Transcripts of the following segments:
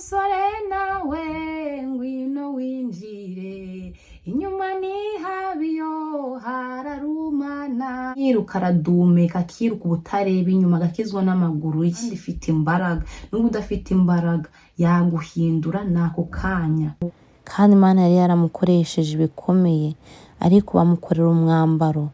Musore nawe ngwino winjire, inyuma ni habiyo hararumana. Yiruka aradumeka, akiruka ubutareba inyuma, agakizwa n'amaguru ye. Kandi ifite imbaraga, n'ubu udafite imbaraga yaguhindura n'ako kanya. Kandi Imana yari yaramukoresheje ibikomeye, ariko bamukorera umwambaro.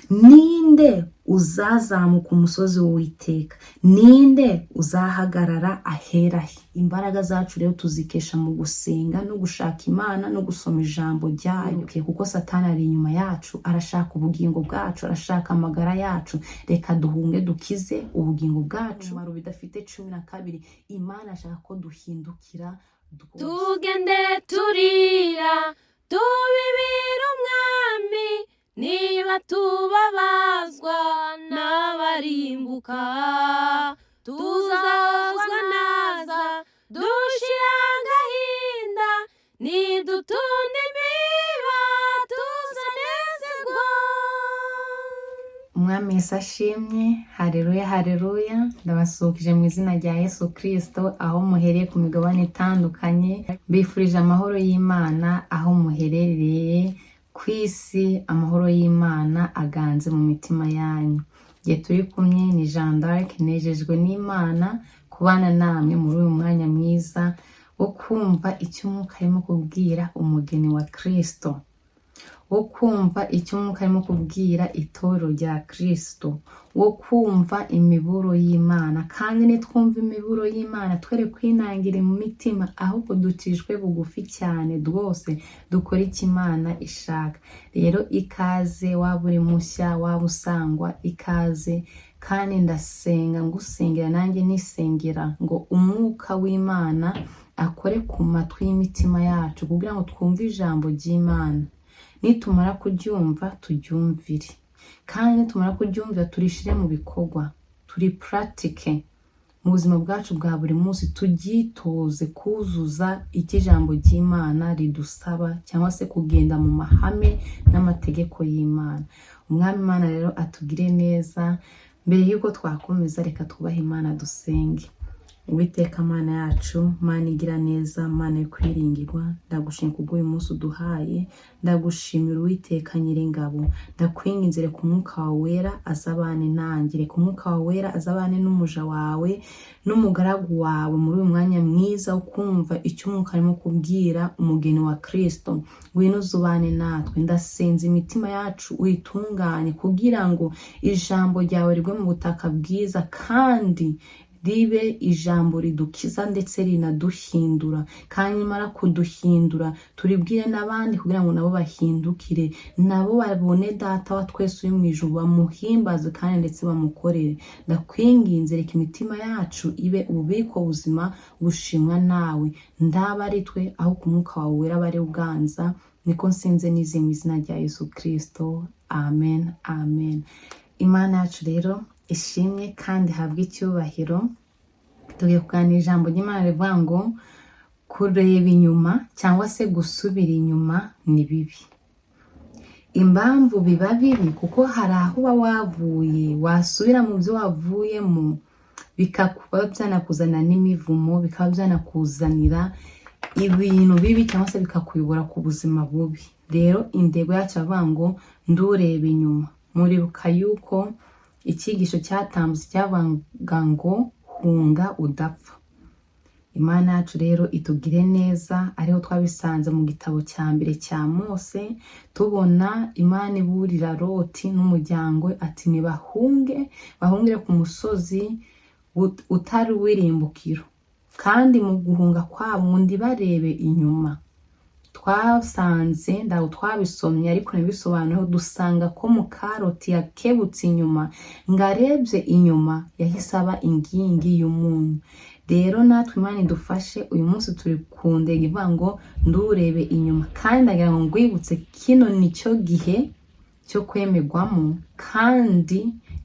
Ninde uzazamuka umusozi w'Uwiteka? Ninde uzahagarara ahera he? Imbaraga zacu rero tuzikesha mu gusenga no gushaka Imana no gusoma ijambo ryayo, kuko Satani ari inyuma yacu, arashaka ubugingo bwacu, arashaka amagara yacu. Reka duhunge, dukize ubugingo bwacu. Umumaro bidafite 12, Imana ashaka ko duhindukira rwose. Tugende turira, tubibira Umwami, niba tubabazwa n'abarimbuka, tuzahozwa naza dushira agahinda, nidutunda imiba tuzanezerwa. Umwami Yesu ashimwe! Hareruya, hareruya! Ndabasuhukije mu izina rya Yesu Kirisito aho muhereye ku migabane itandukanye. Mbifurije amahoro y'Imana aho muherereye ku isi, amahoro y'Imana aganze mu mitima yanyu. Igihe turi kumwe ni Jean d'Arc, nejejwe n'Imana kubana namwe muri uyu mwanya mwiza wo kumva icyo Umwuka arimo kubwira umugeni wa Kirisito, wo kumva icyo Umwuka arimo kubwira itorero rya Kirisito, wo kumva imiburo y'Imana. Kandi nitwumva imiburo y'Imana, twere kwinangira mu mitima, ahubwo ducishwe bugufi cyane rwose, dukore icyo Imana ishaka. Rero ikaze, waba uri mushya, waba usangwa, ikaze. Kandi ndasenga, ngusengera nanjye nisengera ngo Umwuka w'Imana akore ku matwi y'imitima yacu kugira ngo twumve ijambo ry'Imana. Nitumara kuryumva, turyumvire, kandi nitumara kuryumvira, turishyire mu bikorwa, turi pratique mu buzima bwacu bwa buri munsi, turyitoze kuzuza icyo ijambo ry'Imana ridusaba, cyangwa se kugenda mu mahame n'amategeko y'Imana. Umwami Imana rero atugire neza. Mbere y'uko twakomeza, reka twubahe Imana, dusenge. Uwiteka Mana yacu, Mana igira neza, Mana yo kwiringirwa, ndagushimira kubw'uyu munsi uduhaye. Ndagushimira, Uwiteka Nyiringabo. Ndakwinginze, reka Umwuka wawe Wera azabane nanjye, reka Umwuka wawe Wera azabane n'umuja wawe n'umugaragu wawe muri uyu mwanya mwiza wo kumva icyo Umwuka arimo kubwira umugeni wa Kirisito. Ngwino uzubane natwe. Ndasenze, imitima yacu uyitunganye kugira ngo ijambo ryawe rigwe mu butaka bwiza, kandi ribe ijambo ridukiza ndetse rinaduhindura. Kandi nimara kuduhindura, turibwire n'abandi kugira ngo nabo bahindukire, nabo babone Data wa twese uri mu ijuru, bamuhimbaze kandi ndetse bamukorere. Ndakwinginze, reka imitima yacu ibe ububiko buzima bushimwa nawe. Ndaba ari twe aho ku Mwuka wawe Wera aba ari uganza. Niko nsenze nizeye mu izina rya Yesu Kirisito, amen, amen. Imana yacu rero ishimwe kandi ihabwe icyubahiro. Tugiye kuganira ijambo ry'Imana rivuga ngo kureba inyuma cyangwa se gusubira inyuma ni bibi. Impamvu biba bibi, kuko hari aho uba wavuye, wasubira mu byo wavuyemo bikakuba byanakuzanira n'imivumo, bikaba byanakuzanira ibintu bibi, cyangwa se bikakuyobora ku buzima bubi. Rero intego yacu avuga ngo ndureba inyuma. Muribuka yuko icyigisho cyatambutse cyavuga ngo hunga udapfa. Imana yacu rero itugire neza. Ariho twabisanze mu gitabo cya mbere cya Mose, tubona Imana iburira Loti n'umuryango we ati nibahunge, bahungire ku musozi utari uw'irimbukiro, kandi mu guhunga kwabo ngo ntibarebe inyuma. Twasanze, ntabwo twabisomye ariko ntibisobanuyeho, dusanga ko muka Loti yakebutse inyuma, ngo arebye inyuma yahise aba ingingi y'umunyu. Rero natwe Imana idufashe. Uyu munsi turi ku ntego ivuga ngo ndurebe inyuma. Kandi ndagira ngo ngwibutse, kino nicyo gihe cyo kwemerwamo, kandi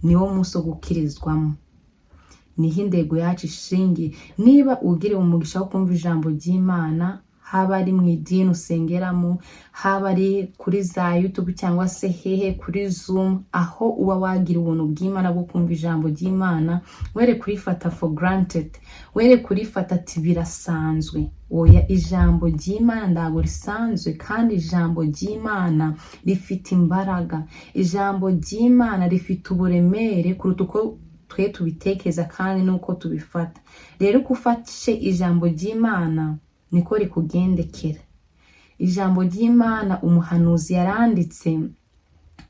niwo munsi wo gukirizwamo, niho intego yacu ishingiye. Niba ugiriwe umugisha wo kumva ijambo ry'Imana, Haba ari mu idini usengeramo, haba ari kuri za YouTube cyangwa se hehe kuri Zoom, aho uba wagira ubuntu bw'Imana bwo kumva ijambo ry'Imana, were kurifata for granted, were kurifata ati birasanzwe. Oya, ijambo ry'Imana ntabwo risanzwe, kandi ijambo ry'Imana rifite imbaraga, ijambo ry'Imana rifite uburemere kuruta uko twe tubitekereza kandi n'uko tubifata. Rero uko ufashe ijambo ry'Imana niko rikugendekera. Ijambo ry'Imana, umuhanuzi yaranditse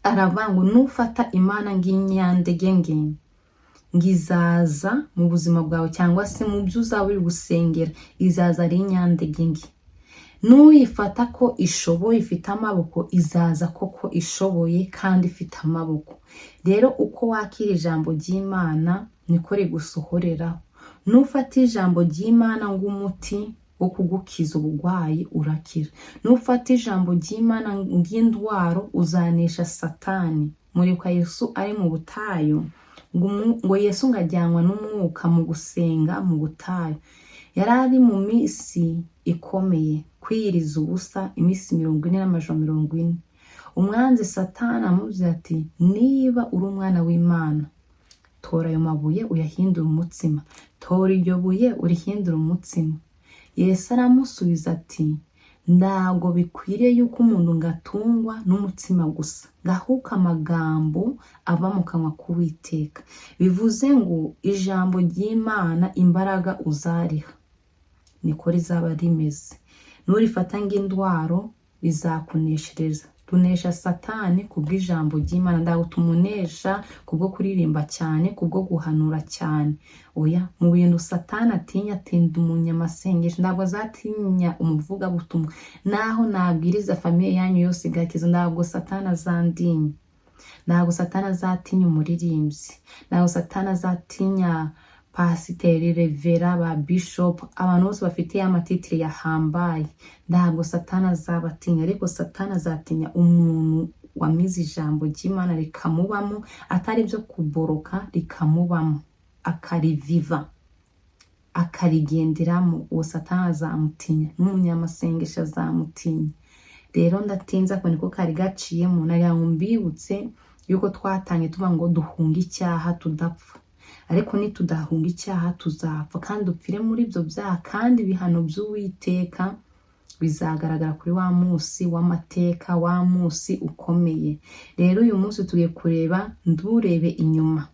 aravuga ngo nufata Imana ng'inyandege ngo izaza mu buzima bwawe cyangwa se mu byo uzaba uri gusengera, izaza ari inyandege. Nuyifata ko ishoboye, ifite amaboko, izaza koko ishoboye kandi ifite amaboko. Rero uko wakira ijambo ry'Imana niko rigusohoreraho. Nufata ijambo ry'Imana ng'umuti wo kugukiza uburwayi, urakira. Nufata ijambo ry'Imana ng'indwaro, uzanesha Satani. Muribuka Yesu ari mu butayu, ngo Yesu ngo ajyanwa n'Umwuka mu gusenga mu butayu. Yari ari mu minsi ikomeye, kwiyiriza ubusa iminsi 40 n'amajoro 40. Umwanzi Satani amubwira ati: "Niba uri umwana w'Imana, tora ayo mabuye uyahindure umutsima, tora iryo buye urihindure umutsima." Yesu aramusubiza ati: "Ntabwo bikwiriye yuko umuntu ngo atungwa n'umutsima gusa, ngahuka amagambo ava mu kanwa k'Uwiteka." Bivuze ngo ijambo ry'Imana imbaraga uzariha niko rizaba rimeze. Nurifata ng'indwaro, rizakuneshereza. Tunesha Satani kubw'ijambo ry'Imana. Ntabwo tumunesha kubwo kuririmba cyane, kubwo guhanura cyane, oya. Mu bintu Satani atinya, atinda umunyamasengesho. Ntabwo azatinya umuvugabutumwa. Naho nabwiriza famille yanyu yose igakiza, ntabwo Satani azandinya. Ntabwo Satani azatinya umuririmbyi, ntabwo Satani azatinya pasiteri, reverend, ba bishop, abantu bose bafite ya titre yahambaye, ntabwo Satani azabatinya. Ariko Satani azatinya umuntu wamize ijambo ry'Imana rikamubamo, atari ibyo kuboroka, rikamubamo, akariviva, akarigenderamo. Uwo Satani azamutinya, n'umunyamasengesho azamutinya. Rero ndatinze, ako niko kari gaciyemo. Nagira ngo mbibutse yuko twatangiye tuvuga ngo duhunge icyaha tudapfa, ariko nitudahunga icyaha tuzapfa kandi dupfire muri ibyo byaha, kandi ibihano by'Uwiteka bizagaragara kuri wa munsi w'amateka, wa munsi ukomeye. Rero uyu munsi tugiye kureba ndurebe inyuma.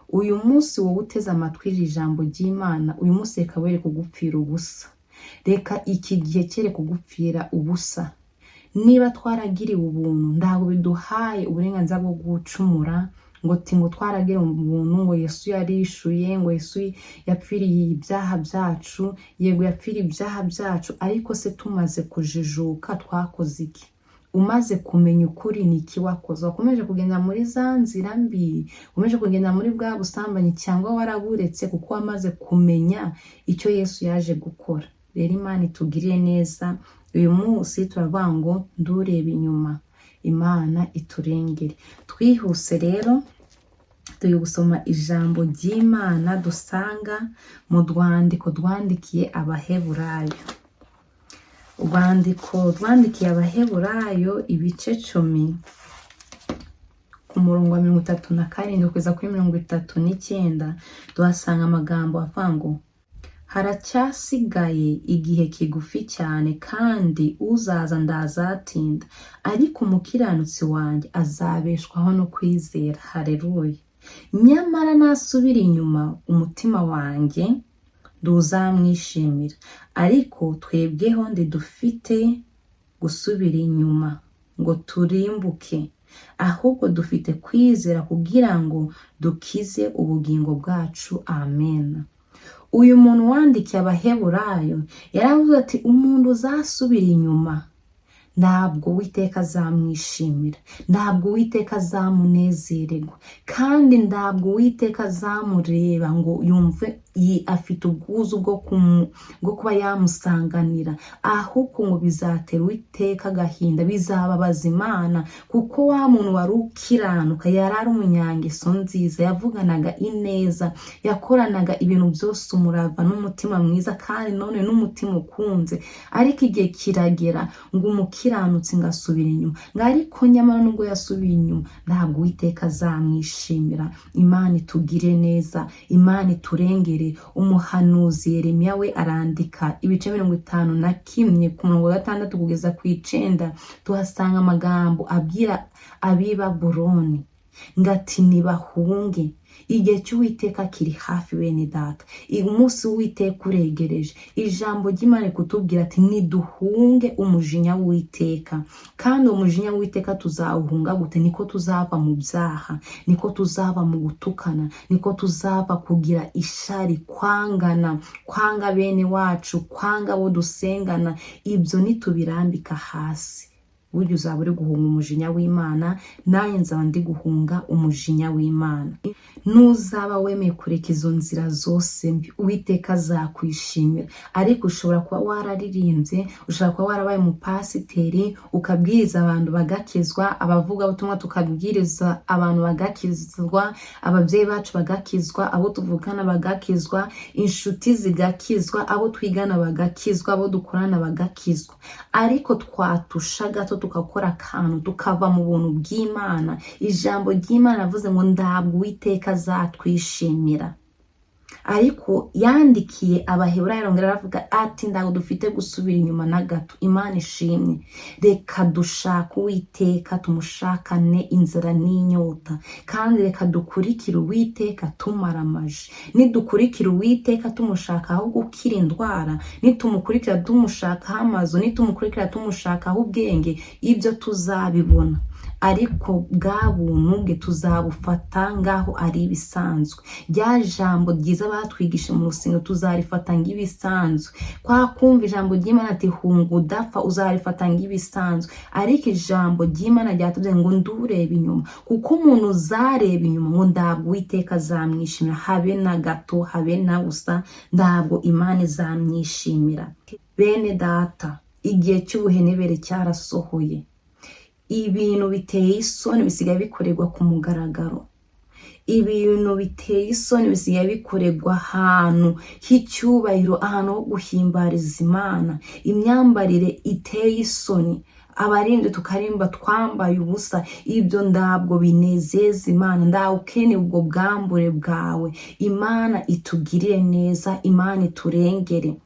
Uyu munsi, wowe uteze amatwi iri jambo ry'Imana, uyu munsi reka were kugupfira ubusa, reka iki gihe cyere kugupfira ubusa. Niba twaragiriwe ubuntu, ntabwo biduhaye uburenganzira bwo gucumura ngo ti ngo twaragiriwe ubuntu, ngo Yesu yarishuye, ngo Yesu yapfiriye ibyaha byacu. Yego, yapfiriye ibyaha byacu, ariko se tumaze kujijuka twakoze iki? Umaze kumenya ukuri, ni iki wakoze? Wakomeje kugenda muri za nzira mbi, ukomeje kugenda muri bwa busambanyi, cyangwa waraburetse kuko wamaze kumenya icyo Yesu yaje gukora? Rero Imana itugirire neza. Uyu munsi turavuga ngo ndurebe inyuma, Imana iturengere. Twihuse rero, turi gusoma ijambo ry'Imana dusanga mu rwandiko rwandikiye Abaheburayo. Urwandiko rwandikiye Abaheburayo, ibice 10, ku murongo wa 37 kugeza kuri 39, tuhasanga amagambo avuga ngo: "Haracyasigaye igihe kigufi cyane, kandi uzaza ndazatinda, ariko umukiranutsi wanjye azabeshwaho no kwizera. Hareruya! Nyamara nasubira inyuma, umutima wanjye ntuzamwishimira. Ariko twebweho ntidufite gusubira inyuma ngo turimbuke, ahubwo dufite kwizera kugira ngo dukize ubugingo bwacu. Amen." Uyu muntu wandikiye Abaheburayo yaravuze ati: "Umuntu uzasubira inyuma, ntabwo Uwiteka azamwishimira, ntabwo Uwiteka azamunezererwa, kandi ntabwo Uwiteka azamureba ngo yumve." Afite ubwuzu bwo kuba yamusanganira, ahubwo ngo bizatera Uwiteka agahinda, bizababaza Imana, kuko wa muntu wari ukiranuka, yari ari umunyangeso nziza, yavuganaga ineza, yakoranaga ibintu byose umurava n'umutima mwiza, kandi none n'umutima ukunze. Ariko igihe kiragera ngo umukiranutsi ngo asubire inyuma, ngo ariko nyamara nubwo yasubiye inyuma, ntabwo Uwiteka azamwishimira. Imana itugire neza, Imana iturengere. Umuhanuzi Yeremiya we arandika ibice 51 ku murongo wa 6 kugeza ku 9, tuhasanga amagambo abwira ab'i Babuloni ngo ati: "Nibahunge, igihe cy'Uwiteka kiri hafi." Bene data, umunsi w'Uwiteka uregereje. Ijambo ry'Imana kutubwira ati: "Niduhunge umujinya w'Uwiteka." Kandi uwo mujinya w'Uwiteka tuzawuhunga gute? Niko tuzava mu byaha, niko tuzava mu gutukana, niko tuzava kugira ishari, kwangana, kwanga bene wacu, kwanga abo dusengana. Ibyo nitubirambika hasi, burya uzaba uri guhunga umujinya w'Imana, nanjye nzaba ndi guhunga umujinya w'Imana. Nuzaba wemeye kureka izo nzira zose mbi, Uwiteka azakwishimira. Ariko ushobora kuba wararirimbye, ushobora kuba warabaye umupasiteri, ukabwiriza abantu bagakizwa, abavugabutumwa tukabwiriza abantu bagakizwa, ababyeyi bacu bagakizwa, abo tuvukana bagakizwa, inshuti zigakizwa, abo twigana bagakizwa, abo dukorana bagakizwa, ariko twatusha gato, tugakora akantu, tukava mu buntu bw'Imana, ijambo ry'Imana avuze ngo ntabwo Uwiteka azatwishimira. Ariko yandikiye Abaheburayo, arongera aravuga ati: "Ntabwo dufite gusubira inyuma na gato." Imana ishimwe. Reka dushake Uwiteka, tumushakane inzara n'inyota, kandi reka dukurikire Uwiteka tumaramaje. Nidukurikira Uwiteka tumushakaho gukira indwara, nitumukurikira tumushakaho amazu, nitumukurikira tumushakaho ubwenge, ibyo tuzabibona. Ariko bwa buntu bwe tuzabufata ngaho ari ibisanzwe. Rya jambo ryiza batwigisha mu rusengero tuzarifata nk'ibisanzwe. Kwa kumva ijambo ry'Imana ati: "Hunga udapfa", uzarifata nk'ibisanzwe. Ariko ijambo ry'Imana ryatubwiye ngo ndurebe inyuma, kuko umuntu uzareba inyuma ngo ntabwo Uwiteka azamwishimira, habe na gato, habe na busa, ntabwo Imana izamwishimira. Bene data, igihe cy'ubuhenebere cyarasohoye. Ibintu biteye isoni bisigaye bikorerwa ku mugaragaro, ibintu biteye isoni bisigaye bikorerwa ahantu h'icyubahiro, ahantu ho guhimbariza Imana. Imyambarire iteye isoni, abaririmbyi tukarimba twambaye ubusa, ibyo ntabwo binezeza Imana. Ndawe ukeneye ubwo bwambure bwawe. Imana itugirire neza, Imana iturengere.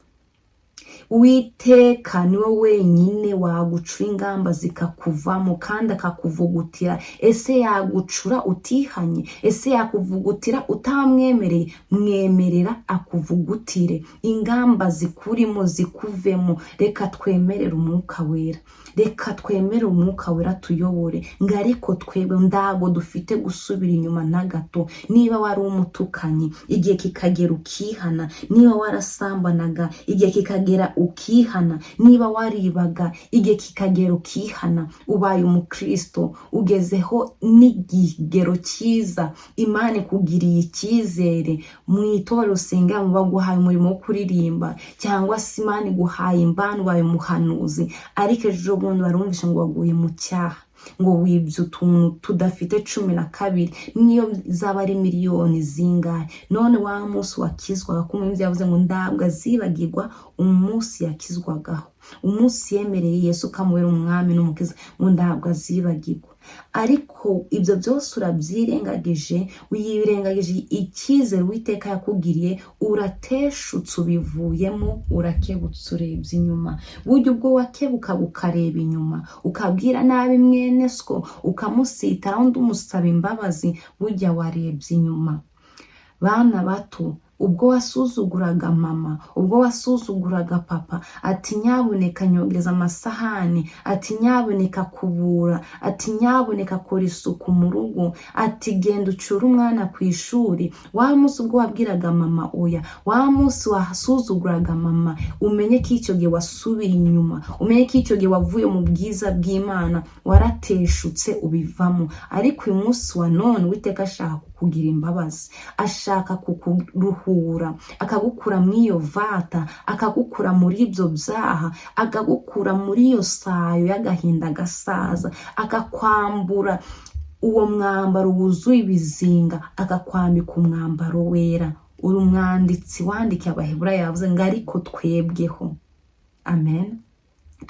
Uwiteka niwe wenyine wagucura ingamba zikakuvamo kandi akakuvugutira. Ese yagucura utihanye? Ese yakuvugutira utamwemereye? Mwemerera akuvugutire, ingamba zikurimo zikuvemo. Reka twemerere Umwuka Wera, reka twemere Umwuka Wera tuyobore. Ngo ariko twebwe ntabwo dufite gusubira inyuma na gato. Niba wari umutukanyi, igihe kikagera ukihana, niba warasambanaga, igihe kikagera ukihana, niba waribaga, igihe kikagera ukihana, ubaye umukristo, ugezeho n'ikigero cyiza, Imana ikugiriye icyizere mu itorero usengera, baguhaye umurimo wo kuririmba, cyangwa se Imana iguhaye impano, ubaye umuhanuzi, ariko ejo bundi warumvishe ngo waguye mu cyaha, ngo wibye utuntu tudafite 12, niyo zaba ari miliyoni zingahe. None wa munsi wakizwaga, ko umwumvi yavuze ngo ntabwo azibagirwa umunsi yakizwagaho, umunsi yemereye Yesu ukamubera umwami n'umukiza, ngo ntabwo azibagirwa. Ariko ibyo byose urabyirengagije, wirengagije icyizere Uwiteka yakugiriye, urateshutse, ubivuyemo, urakebutse, urebye inyuma. Burya ubwo wakebukaga ukareba inyuma, ukabwira nabi mwene so, ukamusitara, undi umusaba imbabazi, burya warebye inyuma. Bana bato, ubwo wasuzuguraga mama, ubwo wasuzuguraga papa, ati: "Nyabuneka nyogereza amasahani", ati: "Nyabuneka kubura", ati: "Nyabuneka kora isuku mu rugo", ati: "Genda ucyure umwana ku ishuri", wa munsi ubwo wabwiraga mama oya, wa munsi wasuzuguraga mama, umenye ko icyo gihe wasubiye inyuma, umenye ko icyo gihe wavuye mu bwiza bw'Imana, warateshutse, ubivamo. Ariko uyu munsi wa none Uwiteka ashaka kukugira imbabazi, ashaka kukuruhura. Akakubohura, akagukura muri iyo vata, akagukura muri ibyo byaha, akagukura muri iyo sayo y'agahinda gasaza, akakwambura uwo mwambaro wuzuye ibizinga, akakwambika umwambaro wera. Uri umwanditsi wandikiye Abaheburayo yavuze ngo: "Ariko twebweho," amen,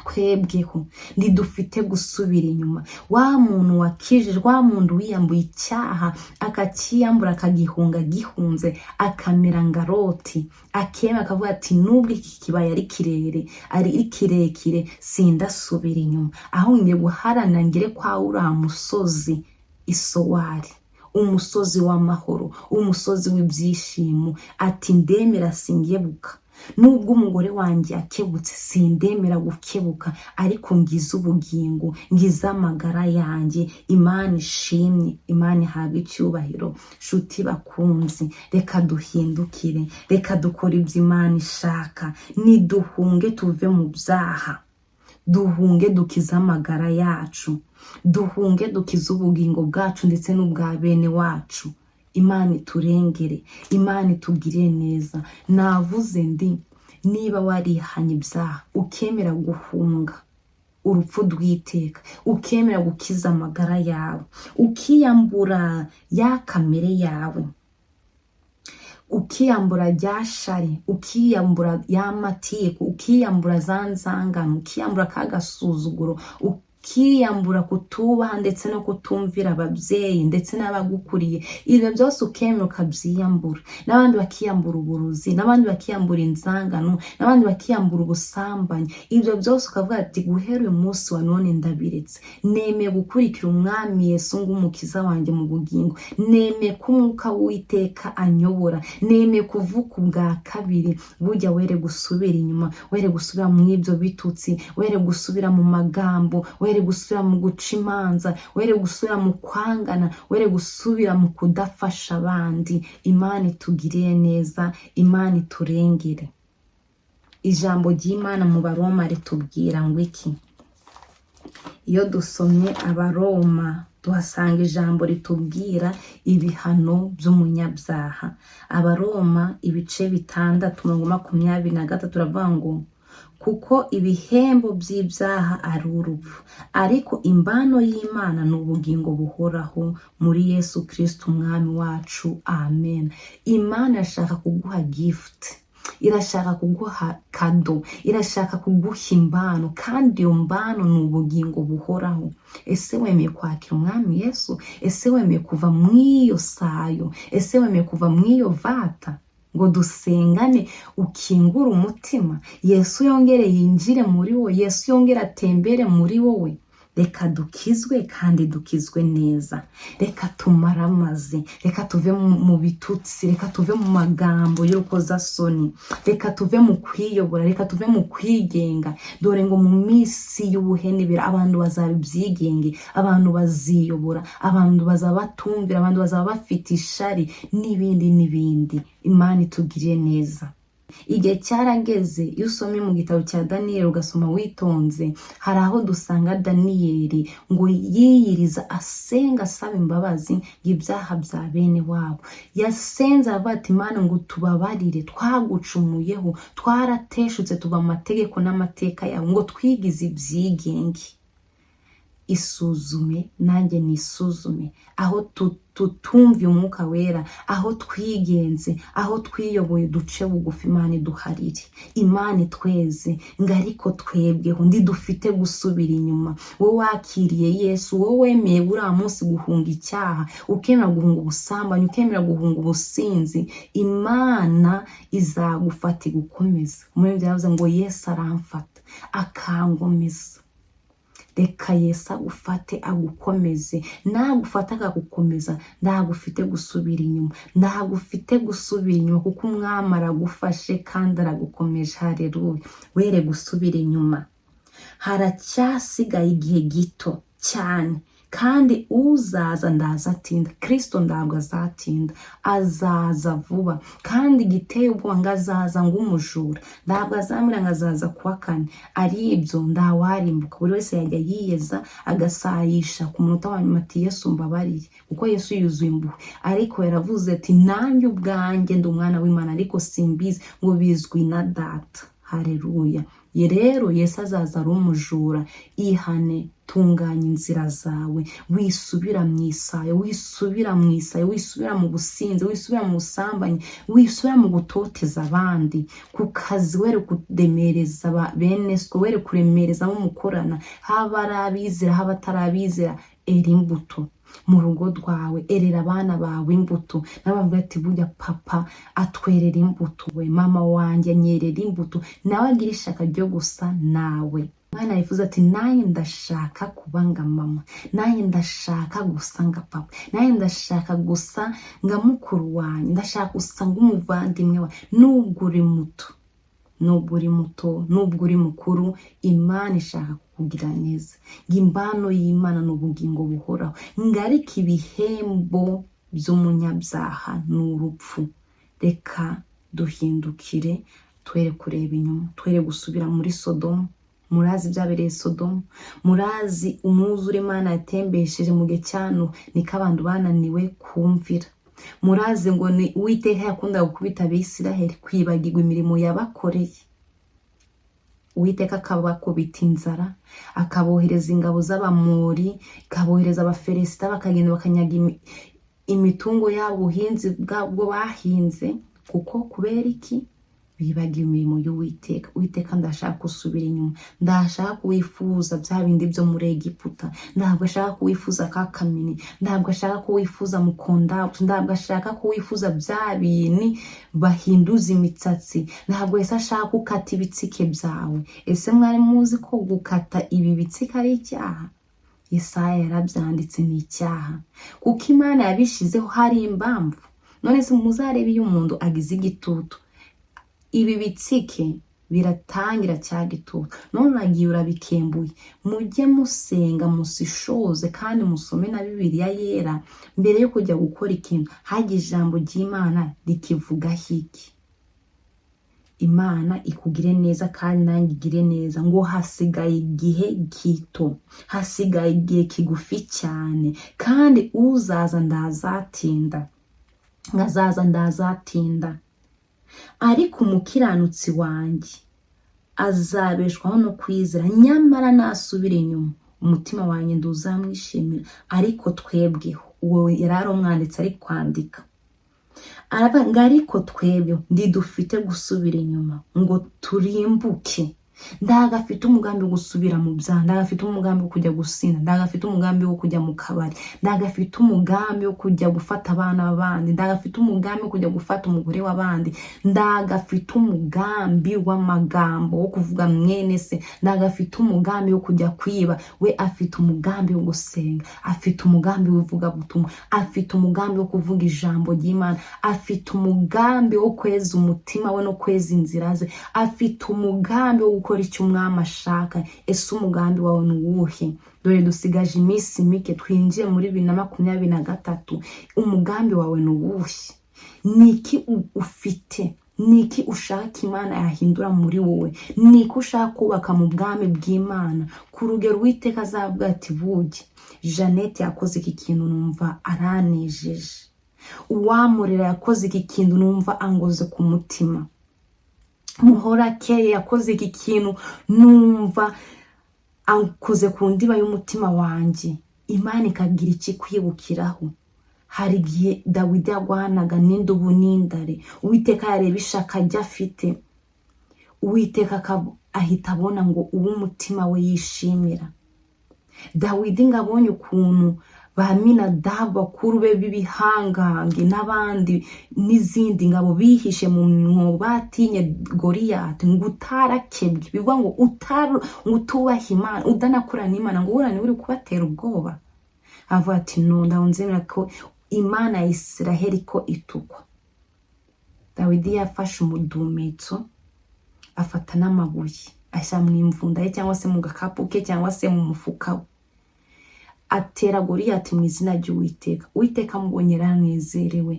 "twebweho ntidufite gusubira inyuma." Wa muntu wakijijwe, wa muntu wiyambuye icyaha, akacyiyambura, akagihunga gihunze, akamera nka Loti, akema akavuga ati: "Nubwo iki kibaya ari kirere, ari kirekire, sindasubira inyuma, aho ngiye guharanira ngere kwa uriya musozi isowari, umusozi w'amahoro, umusozi w'ibyishimo." Ati: "Ndemera, singebuka. Nubwo umugore wanjye yakebutse, sindemera gukebuka, ariko ngize ubugingo, ngize amagara yanjye." Imana ishimye, Imana ihabwa icyubahiro. Shuti bakunzi, reka duhindukire, reka dukore ibyo Imana ishaka. Niduhunge tuve mu byaha, duhunge dukize amagara yacu, duhunge dukize ubugingo bwacu ndetse n'ubwa bene wacu. Imana iturengere, Imana itugirire neza. Navuze ndi: niba warihanye ibyaha, ukemera guhunga urupfu rw'iteka, ukemera gukiza amagara yawe, ukiyambura ya kamere yawe, ukiyambura rya shari, ukiyambura ya matiku, ukiyambura za nzangano, ukiyambura ka gasuzuguro, ukiyambura kutubaha ndetse no kutumvira ababyeyi ndetse n'abagukuriye, ibyo byose ukemera ukabyiyambura, n'abandi bakiyambura uburozi, n'abandi bakiyambura inzangano, n'abandi bakiyambura ubusambanyi, ibyo byose ukavuga ati: "Guhera uyu munsi wa none ndabiretse, nemeye gukurikira Umwami Yesu ng'Umukiza wanjye mu bugingo, nemeye ko Umwuka w'Uwiteka anyobora, nemeye kuvuka ubwa kabiri." Burya were gusubira inyuma, were gusubira mu ibyo bitutsi, were gusubira mu magambo, were gusubira mu guca imanza, were gusubira mu kwangana, were gusubira mu kudafasha abandi. Imana itugiriye neza, Imana iturengere. Ijambo ry'Imana mu Baroma ritubwira ngo iki? Iyo dusomye Abaroma, tuhasanga ijambo ritubwira ibihano by'umunyabyaha. Abaroma ibice 6, umurongo 23 turavuga ngo: "Kuko ibihembo by'ibyaha ari urupfu, ariko imbano y'Imana ni ubugingo buhoraho muri Yesu Kirisito Umwami wacu." Amen. Imana irashaka kuguha gift, irashaka kuguha cadeau, irashaka kuguha imbano, kandi iyo mbano ni ubugingo buhoraho. Ese wemeye kwakira Umwami Yesu? Ese wemeye kuva mu iyo sayo? Ese wemeye kuva mu iyo vata, ngo dusengane, ukingure umutima, Yesu yongere yinjire muri wowe, Yesu yongere atembere muri wowe? Reka dukizwe kandi dukizwe neza. Reka tumaramaze, reka tuve mu bitutsi, reka tuve mu magambo y'urukozasoni, reka tuve mu kwiyobora, reka tuve mu kwigenga. Dore ngo mu minsi y'ubuhenebera abantu bazaba ibyigenge, abantu baziyobora, abantu bazaba batumvira, abantu bazaba bafite ishari n'ibindi n'ibindi. Imana itugiriye neza. Igihe cyarageze. Iyo usomye mu gitabo cya Daniyeli, ugasoma witonze, hari aho dusanga Daniyeli ngo yiyiriza asenga, asaba imbabazi ngo ibyaha bya bene wabo. Yasenze aravuga ati: "Imana, ngo tubabarire, twagucumuyeho, twarateshutse tuva mu mategeko n'amateka yawe, ngo twigize ibyigenge." Isuzume, nanjye nisuzume, aho tutumviye Umwuka Wera, aho twigenze, aho twiyoboye, duce bugufi, Imana iduharire, Imana itweze. Ngo: "Ariko twebweho ntidufite gusubira inyuma." Wowe wakiriye Yesu, wowe wemeye buriya munsi guhunga icyaha, ukemera guhunga ubusambanyi, ukemera guhunga ubusinzi, Imana izagufata igukomeza. Muri byavuze ngo: "Yesu aramfata akangomeza." Reka Yesu agufate agukomeze. Nagufata akagukomeza, ntabwo ufite gusubira inyuma, ntabwo ufite gusubira inyuma, kuko Umwami aragufashe kandi aragukomeje. Hareruya. Were gusubira inyuma. Haracyasigaye igihe gito cyane. Kandi uzaza ndaza atinda. Kirisito ntabwo azatinda, azaza vuba. Kandi igiteye ubwoba, ngo azaza ng'umujura. Ntabwo azambwira ngo azaza kuwa kane. Ari ibyo, ntawarimbuka. Buri wese yajya yiyeza, agasayisha ku munota wa nyuma ati: "Yesu, mbabarire," kuko Yesu yuzuye impuhwe. Ariko yaravuze ati: "Nanjye ubwanjye ndi umwana w'Imana, ariko simbizi, ngo bizwi na Data." Hareruya! Ye rero, Yesu azaza ari umujura. Ihane, tunganya inzira zawe, wisubira mu isayo, wisubira mu isayo, wisubira mu businzi, wisubira mu busambanyi, wisubira mu gutoteza abandi ku kazi, were kudemereza bene so, were kuremereza abo mukorana, haba ari abizera, haba atari abizera. Era imbuto mu rugo rwawe, erera abana bawe imbuto. Nabo bavuga ati: "Burya papa atwerera imbuto, we mama wanjye anyerera imbuto." Nawe agira ishaka ryo gusa nawe. Umwana yifuza ati: "Nanjye ndashaka kuba nga mama, nanjye ndashaka gusa nga papa, nanjye ndashaka gusa nga mukuru wanjye, ndashaka gusa ng'umuvandimwe wawe." Nubwo uri muto, nubwo uri muto, nubwo uri mukuru, Imana ishaka kukugira neza. Ngo impano y'Imana ni ubugingo buhoraho, ngo ariko ibihembo by'umunyabyaha ni urupfu. Reka duhindukire, twere kureba inyuma, twere gusubira muri Sodomu. Murazi ibyabereye Sodomu, murazi umwuzure Imana yatembesheje mu gihe cya Nowa, niko abantu bananiwe kumvira. Murazi ngo ni Uwiteka yakundaga gukubita Abisiraheli kwibagirwa imirimo yabakoreye. Uwiteka akabakubita inzara, akabohereza ingabo z'Abamori, ikabohereza Abafelesita, bakagenda bakanyaga imitungo yabo, ubuhinzi bwabwo bahinze. Kuko kubera iki? Bibagiwe imirimo y'Uwiteka. Uwiteka ndashaka gusubira inyuma, ndashaka kuwifuza bya bindi byo muri Egiputa. Ntabwo ashaka kuwifuza ka kamini, ntabwo ashaka kuwifuza mukondabutu, ntabwo ashaka kuwifuza bya bintu bahinduza imitsatsi. Ntabwo ese ashaka gukata ibitsike byawe. Ese mwari muzi ko gukata ibi bitsike ari icyaha? Yesaya yarabyanditse, ni icyaha, kuko Imana yabishizeho hari impamvu. None se muzarebe, iyo umuntu agize igitutu, ibi bitsike biratangira cya gitutu. None uragiye urabikembuye. Mujye musenga, musishoze kandi musome na Bibiliya Yera mbere yo kujya gukora ikintu. Hajya ijambo ry'Imana rikivugaho iki? Imana ikugire neza kandi nanjye igire neza. Ngo hasigaye igihe gito, hasigaye igihe kigufi cyane, kandi uzaza ndazatinda, ngazaza ndazatinda. Ariko umukiranutsi wanjye azabeshwaho no kwizera, nyamara nasubira inyuma, umutima wanjye nduzamwishimira. Ariko twebweho, uwo yari ari umwanditsi ari kwandika, aravuga ngo: "Ariko twebwe ntidufite gusubira inyuma ngo turimbuke." Ndaga afite umugambi wo gusubira mu byaha, ndaga afite umugambi wo kujya gusinda, ndaga afite umugambi wo kujya mu kabari, ndaga afite umugambi wo kujya gufata abana b'abandi, ndaga afite umugambi wo kujya gufata umugore w'abandi, ndaga afite umugambi w'amagambo wo kuvuga mwene se, ndaga afite umugambi wo kujya kwiba. We afite umugambi wo gusenga, afite umugambi w'ivugabutumwa, afite umugambi wo kuvuga ijambo ry'Imana, afite umugambi wo kweza umutima we no kweza inzira ze, afite umugambi wo gukora icyo umwami ashaka. Ese umugambi wawe ni uwuhe? Dore dusigaje iminsi mike twinjiye muri 2023. Umugambi wawe ni uwuhe? Ni iki ufite? Ni iki ushaka Imana yahindura muri wowe? Ni iki ushaka kubaka mu bwami bw'Imana, ku rugero Uwiteka azavuga ati: "Buge Jeannette yakoze iki kintu, numva aranejeje. Uwamurera yakoze iki kintu, numva angoze ku mutima. Muhorakeye yakoze iki kintu, numva ankoze ku ndiba y'umutima wanjye"? Imana ikagira ikikwibukiraho. Hari igihe Dawidi yagwanaga n'indubu n'indare, Uwiteka yareba ishaka rye afite, Uwiteka ahita abona ngo uwo umutima we yishimira. Dawidi ngo abonye ukuntu ba Minadabu, bakuru be b'ibihangange, n'abandi n'izindi ngabo bihishe mu mwobo batinye Goriyati, ngo utarakebwe, bivuga ngo ngo utubaha Imana, udanakorana n'Imana, ngo burane uri kubatera ubwoba, avuga ati: "No, ndabona ko Imana ya Isiraheli ko itukwa." Dawidi yafashe umudumetso, afata n'amabuye, ashyira mu imvunda ye cyangwa se mu gakapu ke cyangwa se mu mufuka we. Atera Goliyati mu izina ry'Uwiteka. Uwiteka amubonye yaranezerewe,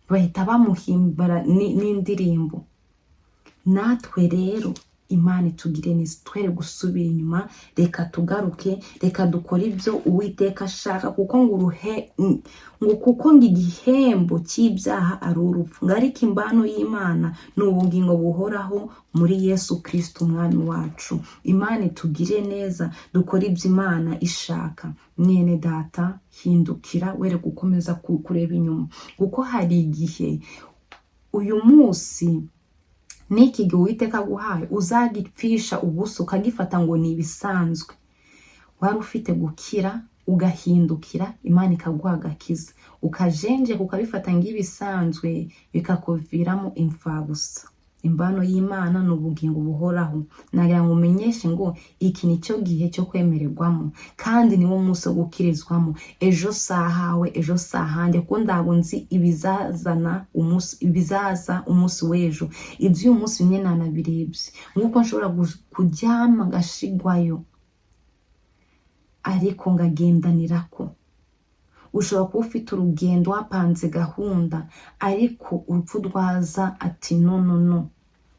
bahita bamuhimbara n'indirimbo. Natwe rero Imana itugire neza, twere gusubira inyuma. Reka tugaruke, reka dukore ibyo Uwiteka ashaka, kuko ngo uruhe ngo kuko ngo igihembo cy'ibyaha ari urupfu, ngo ariko imbano y'Imana ni ubugingo buhoraho muri Yesu Kirisito Umwami wacu. Imana itugire neza, dukore ibyo Imana ishaka. Mwene data, hindukira, were gukomeza kureba inyuma, kuko hari igihe uyu munsi n'iki gihe Uwiteka aguhaye uzagipfisha ubusa, ukagifata ngo ni ibisanzwe. Wari ufite gukira, ugahindukira, Imana ikaguha agakiza, ukajenjeka, ukabifata nk'ibisanzwe, bikakuviramo imfabusa. Imbano y'Imana ni ubugingo buhoraho. Nagira ngo umenyeshe ngo iki ni cyo gihe cyo kwemererwamo, kandi niwo munsi wo gukirizwamo. Ejo sahawe, ejo sahanje, kuko ntabwo nzi ibizazana umunsi, ibizaza umunsi w'ejo. Iby'uyu munsi bimwe nanabirebye, nk'uko nshobora kuryama ngashigwayo, ariko ngagendanirako. Ushobora kuba ufite urugendo, wapanze gahunda, ariko urupfu rwaza ati: "No, no, no."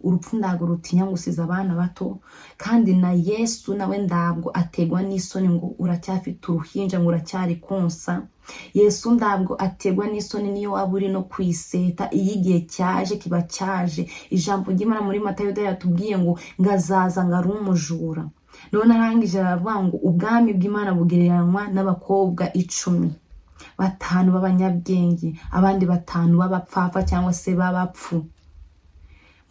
Urupfu ntabwo rutinya ngo usize abana bato, kandi na Yesu nawe ntabwo ategwa n'isoni ngo uracyafite uruhinja, ngo uracyari konsa. Yesu ntabwo ategwa n'isoni niyo waba uri no kwiseta. Iyo igihe cyaje, kiba cyaje. Ijambo ry'Imana muri Matayo yatubwiye ngo ngazaza ngo ari umujura. None arangije aravuga ngo ubwami bw'Imana bugereranywa n'abakobwa 10, batanu b'abanyabwenge, abandi batanu b'abapfapfa cyangwa se b'abapfu.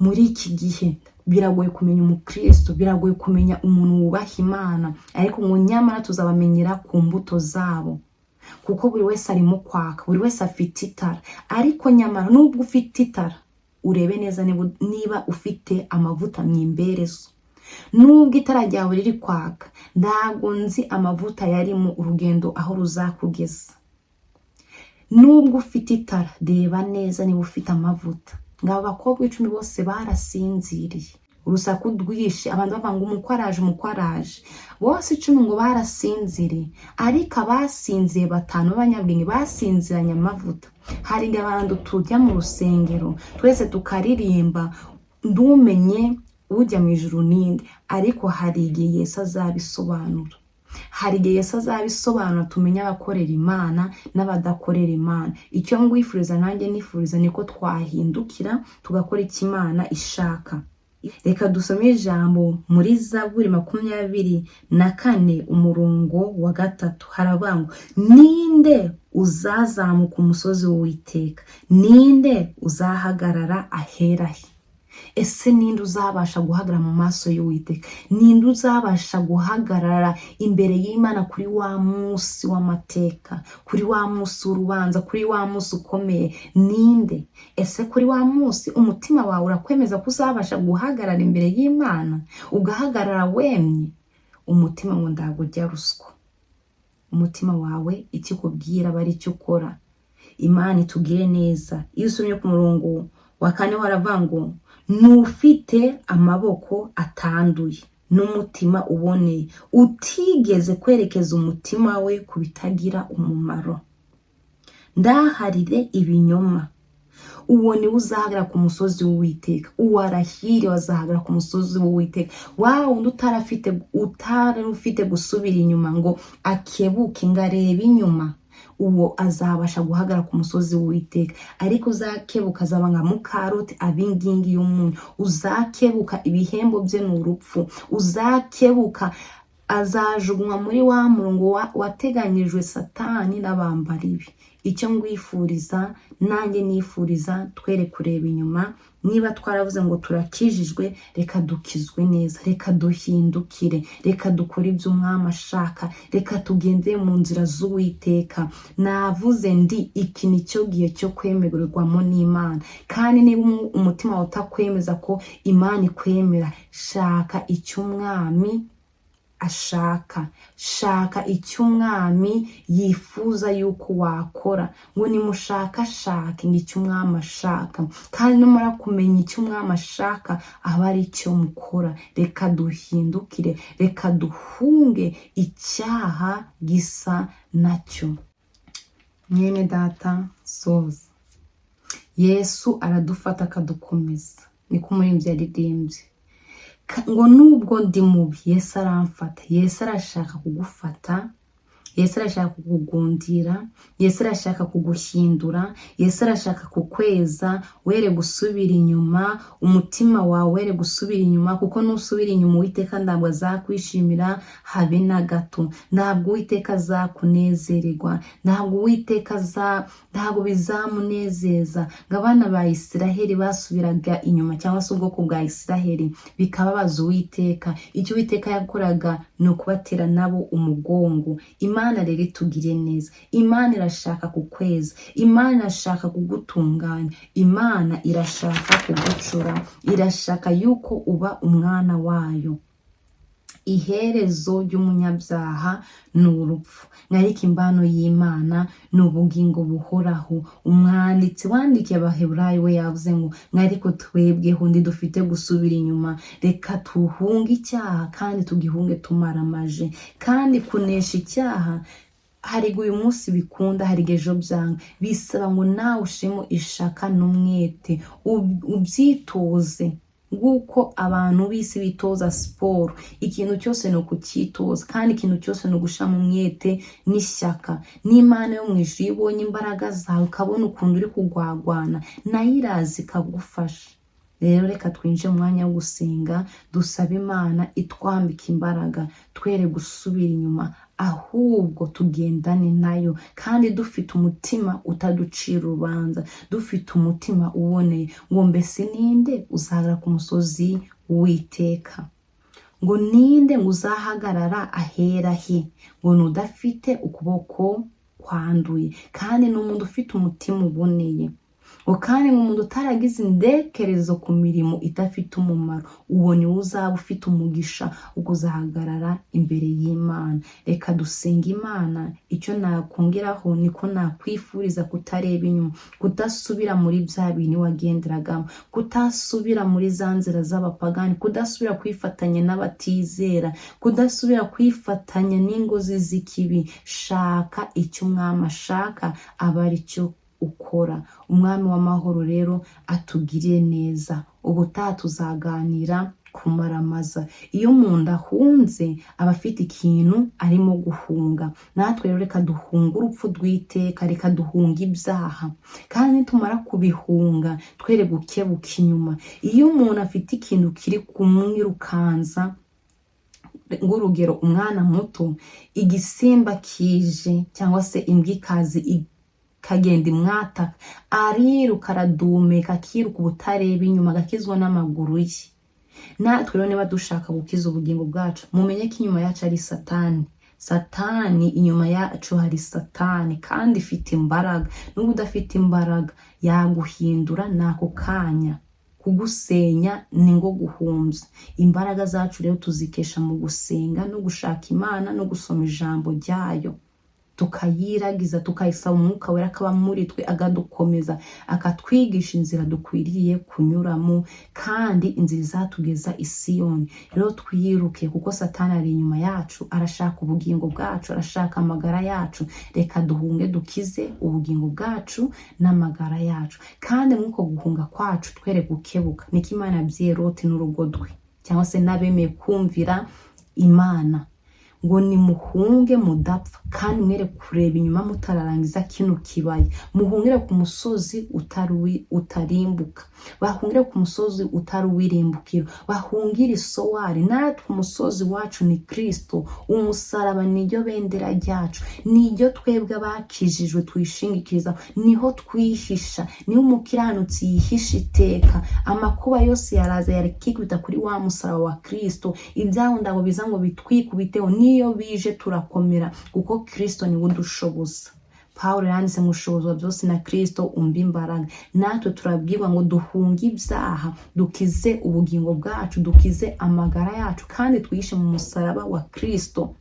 Muri iki gihe biragoye kumenya umukristo, biragoye kumenya umuntu wubaha Imana, ariko ngo nyamara tuzabamenyera ku mbuto zabo, kuko buri wese arimo kwaka, buri wese afite itara. Ariko nyamara nubwo ufite itara, urebe neza niba ufite amavuta mu imberezo. Nubwo itara ryawe riri kwaka, ntabwo nzi amavuta yarimo, urugendo aho ruzakugeza. Nubwo ufite itara, reba neza niba ufite amavuta. Ngo aba bakobwa 10 bose barasinziriye. Urusaku rwinshi, abantu bavuga ngo umukwe araje, umukwe araje, bose 10 ngo barasinziriye. Ariko abasinziye batanu b'abanyabwenge basinziranye amavuta. Hari igihe abantu tujya mu rusengero twese tukaririmba, ndumenye ujya mu ijuru ninde, ariko hari igihe Yesu azabisobanura. Hari igihe Yesu azabisobanura, tumenye abakorera Imana n'abadakorera Imana. Icyo ngwifuriza, nanjye nifuriza, niko twahindukira tugakora icyo Imana ishaka. Reka dusome ijambo muri Zaburi 24 umurongo wa 3. Haravuga ngo: "Ninde uzazamuka umusozi w'Uwiteka? Ninde uzahagarara ahera he?" Ese ninde uzabasha guhagarara mu maso y'Uwiteka? Ninde uzabasha guhagarara imbere y'Imana kuri wa munsi w'amateka, kuri wa munsi w'urubanza, kuri wa munsi ukomeye? Ninde? Ese kuri wa munsi umutima wawe urakwemeza ko uzabasha guhagarara imbere y'Imana, ugahagarara wemye? Umutima ngo ntabwo ujya ruswa. Umutima wawe ikikubwira aba ari cyo ukora. Imana itugire neza. Iyo usomye ku murongo wa 4 haravuga ngo: "N'ufite amaboko atanduye n'umutima uboneye, utigeze kwerekeza umutima we ku bitagira umumaro, ndaharire ibinyoma, uwo niwe uzahagarara ku musozi w'Uwiteka." Uwo arahiriwe, azahagarara ku musozi w'Uwiteka. Wa wundi utari ufite gusubira inyuma ngo akebuke, ngo arebe inyuma, uwo azabasha guhagarara ku musozi w'Uwiteka. Ariko uzakebuka azaba nka mukaroti, aba ingingi y'umunyu. Uzakebuka, ibihembo bye ni urupfu. Uzakebuka azajugunywa muri wa murongo wateganyijwe Satani n'abambari be. Icyo ngwifuriza, nanjye nifuriza, twere kureba inyuma. Niba twaravuze ngo turakijijwe, reka dukizwe neza, reka duhindukire, reka dukore ibyo Umwami ashaka, reka tugendere mu nzira z'Uwiteka. Navuze ndi iki ni cyo gihe cyo kwemererwamo n'Imana. Kandi niba umutima wawe utakwemeza ko Imana ikwemera, shaka icyo Umwami Ashaka. Shaka icyo Umwami yifuza yuko wakora, ngo nimushakashake ngo icyo Umwami ashaka, kandi numara kumenya icyo Umwami ashaka, aba ari cyo mukora. Reka duhindukire, reka duhunge icyaha gisa nacyo. Mwene data, soza. Yesu aradufata akadukomeza, niko umuririmbyi yaririmbye ngo nubwo ndi mubi, Yesu aramfata. Yesu arashaka kugufata, Yesu arashaka kukugundira, Yesu arashaka kuguhindura, Yesu arashaka kukweza. Were gusubira inyuma, umutima wawe were gusubira inyuma, kuko nusubira inyuma, Uwiteka ntabwo azakwishimira habe na gato. Ntabwo Uwiteka azakunezererwa, ntabwo Uwiteka aza, ntabwo bizamunezeza. Ngo abana ba Isiraheli basubiraga inyuma, cyangwa se ubwoko bwa Isiraheli, bikababaza Uwiteka. Icyo Uwiteka yakoraga ni ukubatera nabo umugongo. Imana rero itugire neza. Imana irashaka kukweza, Imana irashaka kugutunganya, Imana irashaka kugucura, irashaka yuko uba umwana wayo. Iherezo ry'umunyabyaha ni urupfu, ariko impano y'Imana ni ubugingo buhoraho. Umwanditsi wandikiye Abaheburayo we yavuze ngo ariko twebweho ntidufite gusubira inyuma. Reka tuhunge icyaha kandi tugihunge tumaramaje. Kandi kunesha icyaha, hari igihe uyu munsi bikunda, hari igihe ejo byanga. Bisaba ngo nawe ushemo ishaka n'umwete, ubyitoze nk'uko abantu b'isi bitoza siporo. Ikintu cyose ni ukucyitoza, kandi ikintu cyose ni ugushyiramo umwete n'ishyaka. N'Imana yo mu ijuru, iyo ibonye imbaraga zawe, ukabona ukuntu uri kugwagwana, nayo iraza ikagufasha. Rero reka twinjire mu mwanya wo gusenga, dusabe Imana itwambika imbaraga, twere gusubira inyuma, ahubwo tugendane nayo, kandi dufite umutima utaducira urubanza, dufite umutima uboneye. Ngo mbese ninde uzahagarara ku musozi w'Uwiteka? Ngo ninde ngo uzahagarara ahera he? Ngo ni udafite ukuboko kwanduye, kandi ni umuntu ufite umutima uboneye, ngo kandi ngo umuntu utaragize indekerezo ku mirimo idafite umumaro, uwo niwe uzaba ufite umugisha wo kuzahagarara imbere y'Imana. Reka dusenga Imana. Icyo nakongeraho niko nakwifuriza kutareba inyuma, kudasubira muri bya bintu wagenderagamo, kutasubira muri za nzira z'abapagani, kudasubira kwifatanya n'abatizera, kudasubira kwifatanya n'ingozi z'ikibi. Shaka icyo Umwami ashaka, aba ari cyo ukora. Umwami w'amahoro rero atugirire neza. Ubutaha tuzaganira kumaramaza. Iyo umuntu ahunze, aba afite ikintu arimo guhunga. Natwe rero reka duhunge urupfu rw'iteka, reka duhunge ibyaha, kandi nitumara kubihunga, twere gukebuka inyuma. Iyo umuntu afite ikintu kiri kumwirukanza, ng'urugero umwana muto, igisimba kije cyangwa se imbwa ikazi ikagenda imwataka, ariruka, aradumeka, akiruka ubutareba inyuma, agakizwa n'amaguru ye. Natwe rero niba dushaka gukiza ubugingo bwacu, mumenye ko inyuma yacu ari Satani. Satani, inyuma yacu hari Satani, kandi ifite imbaraga. N'uba udafite imbaraga, yaguhindura n'ako kanya. Kugusenya ni ngo guhumbya. Imbaraga zacu rero tuzikesha mu gusenga no gushaka Imana no gusoma ijambo ryayo, tukayiragiza, tukayisaba Umwuka Wera akaba muri twe, akadukomeza, akatwigisha inzira dukwiriye kunyuramo, kandi inzira izatugeza i Siyoni. Rero twiruke, kuko Satani ari inyuma yacu, arashaka ubugingo bwacu, arashaka amagara yacu. Reka duhunge, dukize ubugingo bwacu n'amagara yacu. Kandi nk'uko guhunga kwacu, twere gukebuka. Niko Imana yabwiye Loti n'urugo rwe, cyangwa se n'abemeye kumvira Imana, ngo nimuhunge mudapfa, kandi mwere kureba inyuma mutararangiza kino kibaya. Muhungire ku musozi utarimbuka, bahungire ku musozi utari uw'irimbukiro, bahungire isowari. Natwe umusozi wacu ni Kristo. Umusaraba niryo bendera ryacu, niryo twebwe abakijijwe twishingikiriza, niho twihisha, niho umukiranutsi yihisha iteka. Amakuba yose yaraza, yarikikubita kuri wa musaraba wa Kristo. Ibyago ntabwo biza ngo bitwikubiteho, niyo bije turakomera, kuko Kristo niwe udushoboza. Pawulo yanditse ngo ushobozwa byose na Kristo umva imbaraga. Natwe turabwirwa ngo duhunge ibyaha, dukize ubugingo bwacu, dukize amagara yacu, kandi twihishe mu musaraba wa Kristo.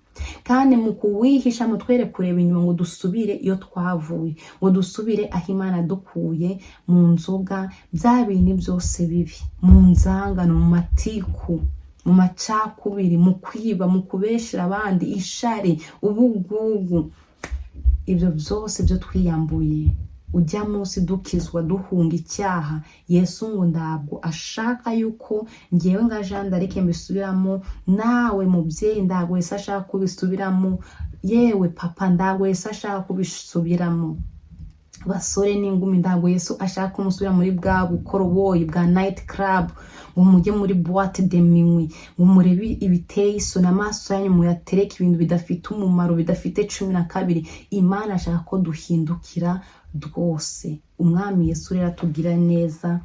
Kandi mu kuwihisha mutwere kureba inyuma ngo dusubire iyo twavuye, ngo dusubire aho Imana dukuye, mu nzoga, bya bintu byose bibi, mu nzangano, mu matiku, mu macakubiri, mu kwiba, mu kubeshera abandi, ishari, ubugugu, ibyo byose byo twiyambuye ujya munsi dukizwa, duhunga icyaha. Yesu ngo ntabwo ashaka yuko ngewe nka Jean d'Arc mbisubiramo, nawe mubyeyi ntabwo Yesu ashaka kubisubiramo, yewe papa ntabwo Yesu ashaka kubisubiramo, basore n'ingumi ntabwo Yesu ashaka ko musubira muri bwa bukoroboyi bwa night club, ngo mujye muri boîte de minuit, ngo murebe ibiteye isoni, amaso yanyu muyatereke ibintu bidafite umumaro, bidafite 12. Imana ashaka ko duhindukira rwose. Umwami Yesu rero atugira neza.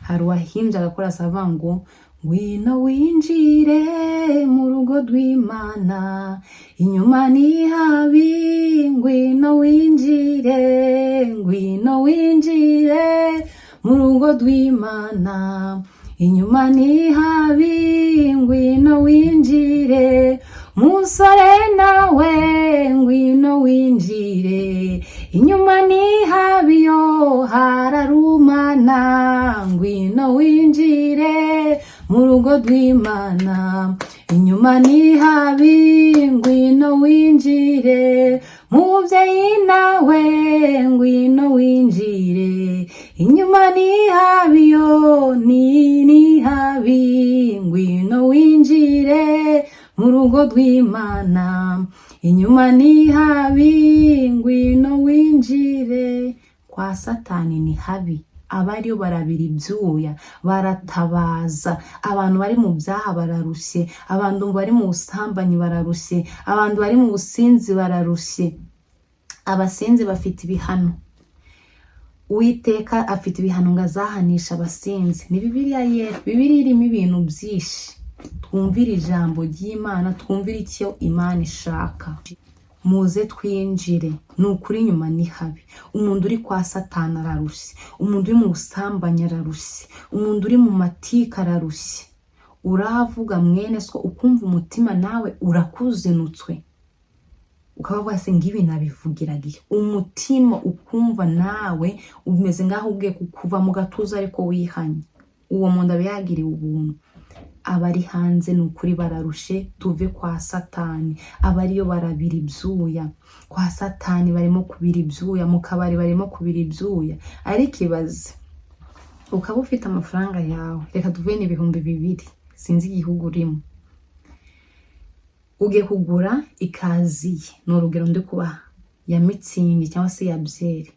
Hari uwahimbye agakora avuga ngo: "Ngwino winjire mu rugo rw'Imana, inyuma ni habi. Ngwino winjire, ngwino winjire mu rugo rw'Imana, inyuma ni habi. Ngwino winjire, musore nawe, ngwino winjire, inyuma ni habi yo hararumana. Ngwino winjire mu rugo rw'Imana, inyuma ni habi. Ngwino winjire, mubyeyi nawe, ngwino winjire, inyuma ni habi yo ni habi. Ngwino winjire mu rugo rw'Imana, inyuma ni habi. Ngwino winjire." Kwa Satani ni habi, abariyo barabira ibyuya, baratabaza. Abantu bari mu byaha bararushye, abantu bari mu busambanyi bararushye, abantu bari mu businzi bararushye. Abasinzi bafite ibihano. Uwiteka afite ibihano ngo azahanisha abasinzi. Ni Bibiliya yera. Bibiliya irimo ibintu byinshi. Twumvire ijambo ry'Imana, twumvire icyo Imana ishaka. Muze twinjire. Ni ukuri, inyuma ni habi. Umuntu uri kwa Satani ararushye, umuntu uri mu busambanyi ararushye, umuntu uri mu matika ararushye. Uravuga mwene so, ukumva umutima nawe urakuzinutswe, ukaba wase ngibi nabivugiraga iki? Umutima ukumva nawe umeze nk'aho ugiye kuva mu gatuza, ariko wihanye, uwo muntu aba yagiriwe ubuntu. Abari hanze ni ukuri bararushe. Tuve kwa Satani. Abariyo barabira ibyuya. Kwa Satani barimo kubira ibyuya, mu kabari barimo kubira ibyuya. Ariko ibaze ukaba ufite amafaranga yawe, reka tuvuge ni 2000, sinzi igihugu urimo, ugiye kugura ikaziye, ni urugero ndi kubaha, ya Mützig cyangwa se ya byeri.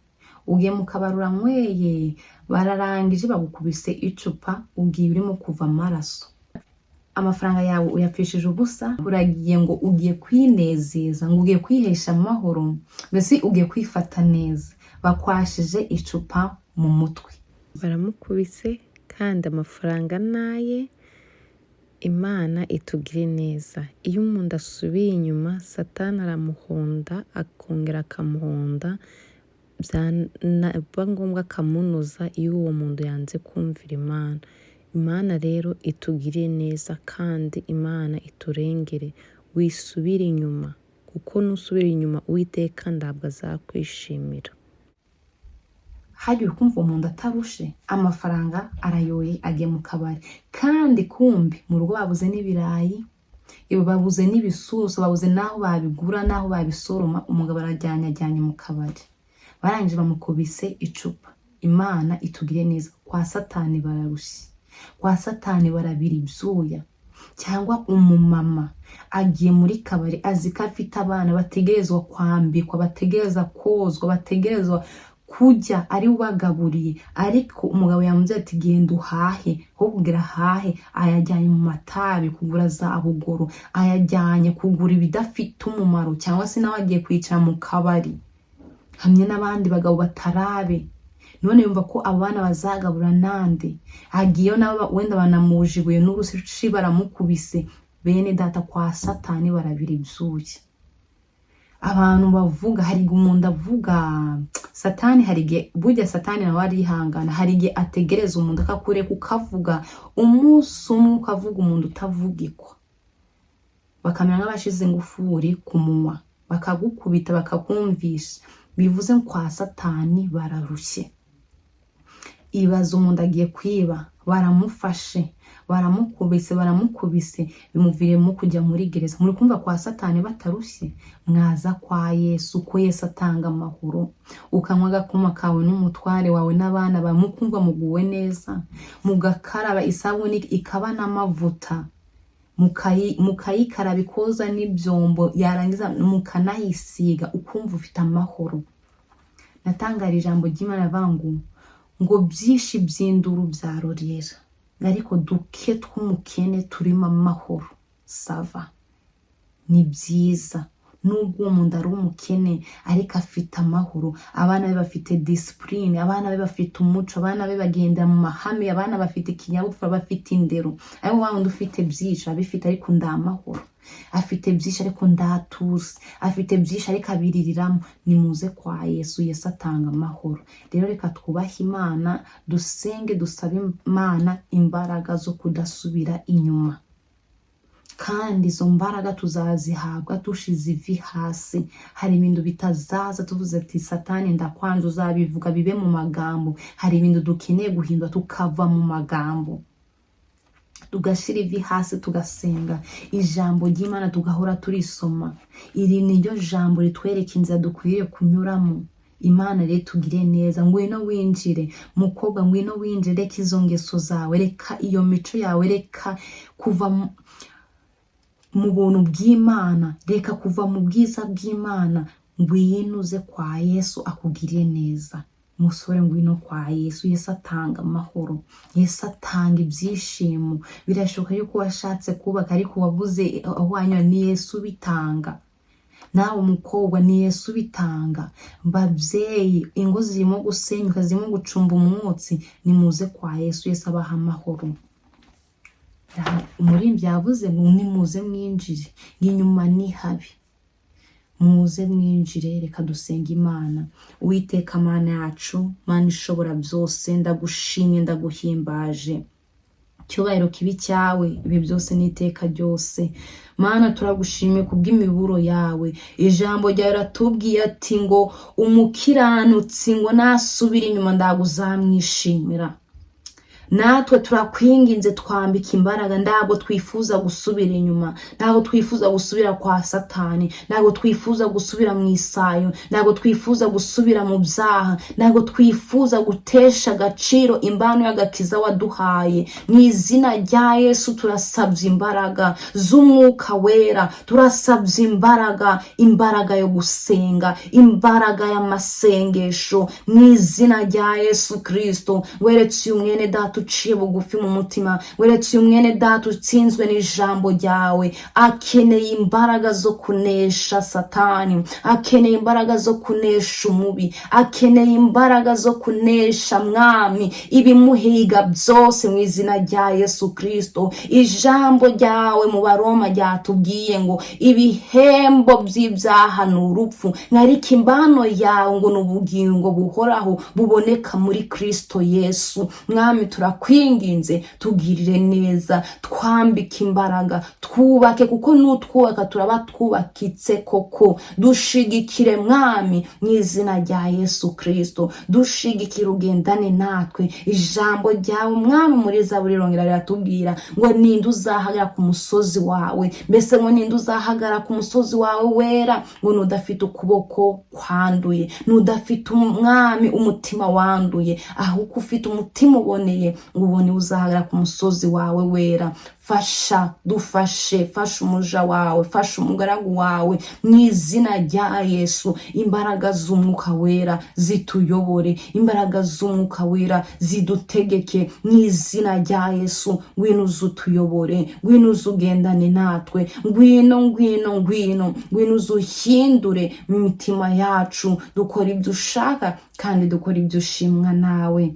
Ugiye mu kabari, uranyweye, bararangije bagukubise icupa, ugiye urimo kuva amaraso. Amafaranga yawe uyapfishije ubusa. Uragiye ngo ugiye kwinezeza, ngo ugiye kwihesha amahoro, mbese ugiye kwifata neza, bakwashije icupa mu mutwe, baramukubise, kandi amafaranga naye. Imana itugire neza. Iyo umuntu asubiye inyuma, Satani aramuhonda, akongera akamuhonda, byaba ngombwa akamunoza iyo uwo muntu yanze kumvira Imana. Imana rero itugire neza kandi Imana iturengere. Wisubire inyuma, kuko nusubira inyuma Uwiteka ntabwo azakwishimira. Hagiye kumva umuntu atarushe, amafaranga arayoye, agiye mu kabari, kandi kumbi mu rugo babuze n'ibirayi, babuze n'ibisusa, babuze n'aho babigura n'aho babisoroma. Umugabo arajyanye, ajyanye mu kabari, barangije bamukubise icupa. Imana itugire neza. Kwa Satani bararushye, kwa Satani barabira ibyuya. Cyangwa umumama agiye muri kabari, azi ko afite abana bategerezwa kwambikwa, bategereza kozwa, bategerezwa kurya, ari ubagaburiye, ariko umugabo yamubwiye ati: "Genda uhahe." Aho kugira ahahe, ayajyanye mu matabi, kugura za bugoro, ayajyanye kugura ibidafite umumaro, cyangwa se nawe agiye kwicara mu kabari hamwe n'abandi bagabo batarabe. None yumva ko abo bana bazagabura nande? Agiyeyo nabo wenda banamujibuye n'urushi, baramukubise. Bene data, kwa Satani barabira ibyuya. Abantu bavuga, hari igihe umuntu avuga, Satani, hari igihe burya Satani nawe arihangana, hari igihe ategereza umuntu akakureka ukavuga, umunsi umwe ukavuga umuntu utavugikwa, bakamera nk'abashize ingufuri ku munwa, bakagukubita, bakakumvisha. Bivuze kwa Satani bararushye. Ibaza umuntu agiye kwiba, baramufashe, baramukubise, baramukubise, bimuviremo kujya muri gereza. Muri kumva kwa Satani batarushye? Mwaza kwa Yesu, ko Yesu atanga amahoro, ukanywa agakoma kawe n'umutware wawe n'abana bawe, mukumva muguwe neza, mugakaraba isabune ikaba n'amavuta, mukayikaraba ikoza n'ibyombo, yarangiza mukanayisiga, ukumva ufite amahoro. Natangara ijambo ry'Imana avuga ngo byinshi by'induru byarorera, ariko duke tw'umukene turimo amahoro. Ça va, ni byiza. Nubwo uwo muntu ari umukene, ariko afite amahoro, abana be bafite discipline, abana be bafite umuco, abana be bagenda mu mahame, abana bafite ikinyabupfura, bafite indero. Ariko wa wundi ufite byinshi, abifite ariko ndamahoro, afite byinshi ariko ndatuze, afite byinshi ariko abiririramo. Nimuze kwa Yesu, Yesu atanga amahoro. Rero reka twubahe Imana, dusenge, dusabe Imana imbaraga zo kudasubira inyuma, kandi izo mbaraga tuzazihabwa dushize ivi hasi. Hari ibintu bitazaza tuvuze ati: "Satani, ndakwanze." Uzabivuga bibe mu magambo. Hari ibintu dukeneye guhindura, tukava mu magambo, tugashyira ivi hasi, tugasenga ijambo ry'Imana, tugahora turisoma. Iri ni ryo jambo ritwereka inzira dukwiriye kunyuramo. Imana rero tugire neza. Ngwino winjire, mukobwa, ngwino winjire. Reka izo ngeso zawe, reka iyo mico yawe, reka kuva mu buntu bw'Imana, reka kuva mu bwiza bw'Imana. Ngwino uze kwa Yesu akugirire neza. Musore, ngwino kwa Yesu. Yesu atanga amahoro, Yesu atanga ibyishimo. Birashoboka yuko washatse kubaka ariko wabuze aho wanyura. Ni Yesu ubitanga. Nawe umukobwa, ni Yesu ubitanga. Babyeyi, ingo zirimo gusenyuka, zirimo gucumba umwotsi, nimuze kwa Yesu. Yesu abaha amahoro. Umuririmbyi yavuze ngo nimuze mwinjire, inyuma ni habi, muze mwinjire. Reka dusenga Imana. Uwiteka Mana yacu, Mana ishobora byose, ndagushimye, ndaguhimbaje. Icyubahiro kibi cyawe ibi byose n'iteka ryose. Mana, turagushimiye kubw'imiburo yawe. Ijambo ryawe riratubwiye ati ngo umukiranutsi ngo nasubira inyuma, ntabwo uzamwishimira. Natwe turakwinginze, twambika imbaraga. Ntabwo twifuza gusubira inyuma, ntabwo twifuza gusubira kwa Satani, ntabwo twifuza gusubira mu isayo, ntabwo twifuza gusubira mu byaha, ntabwo twifuza gutesha agaciro imbano y'agakiza waduhaye. Mu izina rya Yesu, turasabye imbaraga z'Umwuka Wera, turasabye imbaraga, imbaraga yo gusenga, imbaraga y'amasengesho. Mu izina rya Yesu Kirisito, weretse uyu mwene data uciye bugufi mu mutima, weretse uyu mwene data utsinzwe n'ijambo ryawe. Akeneye imbaraga zo kunesha Satani, akeneye imbaraga zo kunesha umubi, akeneye imbaraga zo kunesha, Mwami, ibimuhiga byose. Mu izina rya Yesu Kirisito, ijambo ryawe mu Baroma ryatubwiye ngo ibihembo by'ibyaha ni urupfu, ariko imbano yawe ngo ni ubugingo buhoraho buboneka muri Kirisito Yesu. Mwami, turakwinginze, tugirire neza, twambike imbaraga, twubake, kuko nutwubaka turaba twubakitse koko. Dushigikire, Mwami, mu izina rya Yesu Kirisito. Dushigikire, ugendane natwe. Ijambo ryawe, Mwami, muri Zaburi rirongera riratubwira ngo ninde uzahagarara ku musozi wawe? Mbese ngo ninde uzahagarara ku musozi wawe wera? Ngo nudafite ukuboko kwanduye, nudafite, Umwami, umutima wanduye, ahubwo ufite umutima uboneye, ngo ubone uzahagarara ku musozi wawe wera. Fasha, dufashe, fasha umuja wawe, fasha umugaragu wawe. Mu izina rya Yesu, imbaraga z'Umwuka Wera zituyobore, imbaraga z'Umwuka Wera zidutegeke. Mu izina rya Yesu, ngwino uze utuyobore, ngwino uze ugendane natwe, ngwino, ngwino, ngwino, ngwino uze uhindure mu mitima yacu, dukora ibyo ushaka kandi dukora ibyo ushimwa nawe.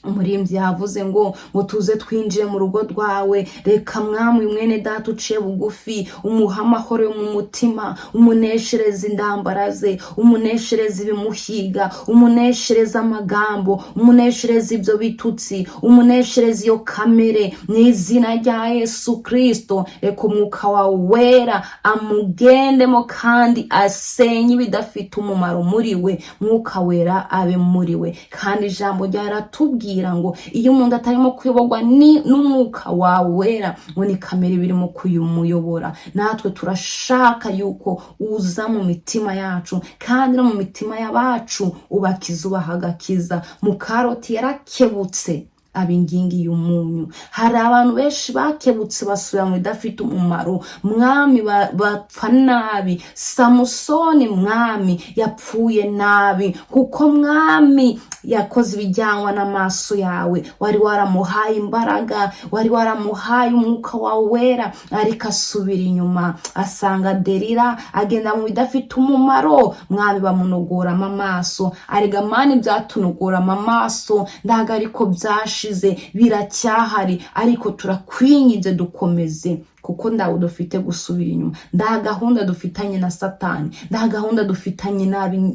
Umuririmbyi yavuze ngo tuze twinjire mu rugo rwawe. Reka, Mwami, mwene data uciye bugufi umuha amahoro yo mu mutima, umuneshereze indambara ze, umuneshereze ibimuhiga, umuneshereze amagambo, umuneshereze ibyo bitutsi, umuneshereze iyo kamere mu izina rya Yesu Kirisito. Reka Umwuka wawe Wera amugendemo kandi asenye ibidafite umumaro muri we. Mwuka Wera abe muri we. Kandi ijambo ryaratubwira ngo iyo umuntu atarimo kuyoborwa n'Umwuka wawe Wera, ngo ni kamere birimo kuyumuyobora. Natwe turashaka yuko uza mu mitima yacu kandi no mu mitima y'abacu, ubakiza, ubaha agakiza. Mukaroti yarakebutse aba ingingi y'umunyu. Hari abantu benshi bakebutse basubira mu bidafite umumaro, Mwami, bapfa nabi. Samusoni, Mwami, yapfuye nabi kuko, Mwami, yakoze ibijyanwa n'amaso yawe. Wari waramuhaye imbaraga, wari waramuhaye Umwuka wawe Wera, ariko asubira inyuma asanga Derira, agenda mu bidafite umumaro. Mwami, bamunogoramo amaso. Arega Mani, byatunogoramo amaso ndaga, ariko byashize, biracyahari. Ariko turakwinginze, dukomeze, kuko ndawe dufite gusubira inyuma. Nda gahunda dufitanye na Satani, nda gahunda dufitanye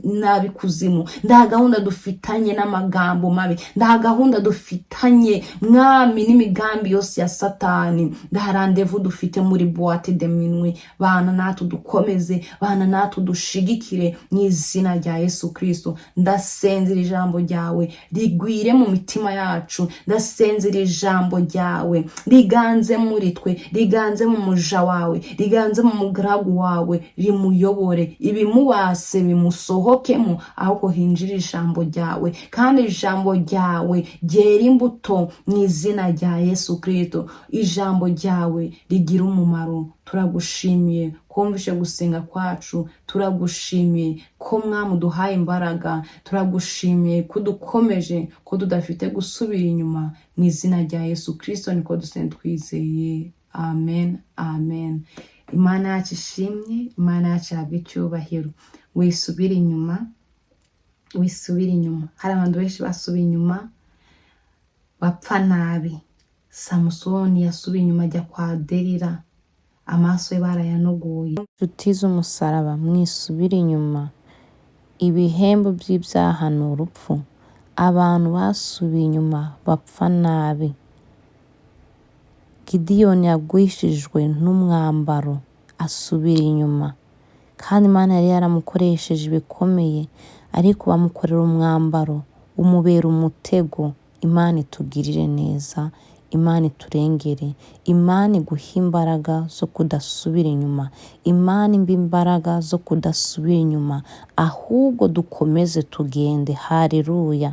n'abikuzimu, nda gahunda dufitanye n'amagambo mabi, nda gahunda dufitanye, Mwami, n'imigambi yose ya Satani. Nda rendez-vous dufite muri boîte de minuit. Bana natwe, dukomeze, bana natwe, dushigikire mu izina rya Yesu Kirisito. Ndasenzera ijambo ryawe rigwire mu mitima yacu. Ndasenzera ijambo ryawe riganze muri twe, riganze mu muja wawe, riganze mu mugaragu wawe, rimuyobore, ibimubase bimusohokemo, ahubwo hinjire ijambo ryawe, kandi ijambo ryawe ryera imbuto mu izina rya Yesu Kirisito. Ijambo ryawe rigira umumaro. Turagushimiye ko wumvishe gusenga kwacu. Turagushimiye ko, Mwami, uduhaye imbaraga. Turagushimiye ko udukomeje, ko tudafite gusubira inyuma. Mu izina rya Yesu Kirisito niko dusenga twizeye. Amen, amen. Imana yacu ishimye, Imana yacu ihabwa icyubahiro. Wisubire inyuma, wisubire inyuma. Hari abantu benshi basubiye inyuma bapfa nabi. Samusoni yasubiye inyuma ajya kwa Derira, amaso ye barayanogoye. Nshuti z'umusaraba, mwisubire inyuma. Ibihembo by'ibyaha ni urupfu. Abantu basubiye inyuma bapfa nabi. Gidiyoni yagwishijwe n'umwambaro asubira inyuma, kandi Imana yari yaramukoresheje ibikomeye, ariko bamukorera umwambaro umubera umutego. Imana itugirire neza, Imana iturengere, Imana iguhe imbaraga zo kudasubira inyuma, Imana imbe imbaraga zo kudasubira inyuma, ahubwo dukomeze tugende. Haleluya!